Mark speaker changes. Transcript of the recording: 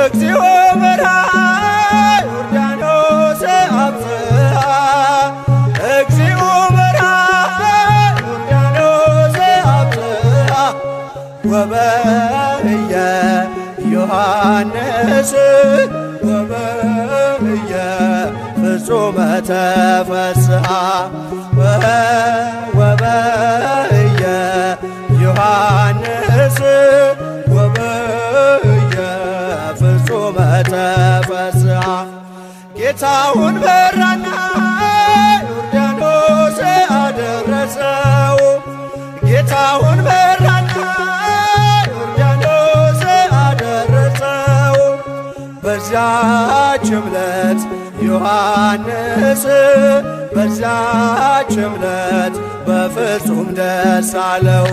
Speaker 1: እግዚኦ በርሃ ዮርዳኖስ አብጽሐ፣ እግዚኦ በርሃ ዮርዳኖስ አብጽሐ። ወበህየ ዮሐንስ ወበህየ ፍጹመ ተፈስሐ፣ ወበህየ ዮሐንስ ወበህየ ፍጹመ ተፈስሐ። ጌታውን በራና ዮርዳኖስ አደረሰው፣ ጌታውን በራና ዮርዳኖስ አደረሰው። በዚያች ዕለት ዮሐንስ በዚያች ዕለት በፍጹም ደስ አለው።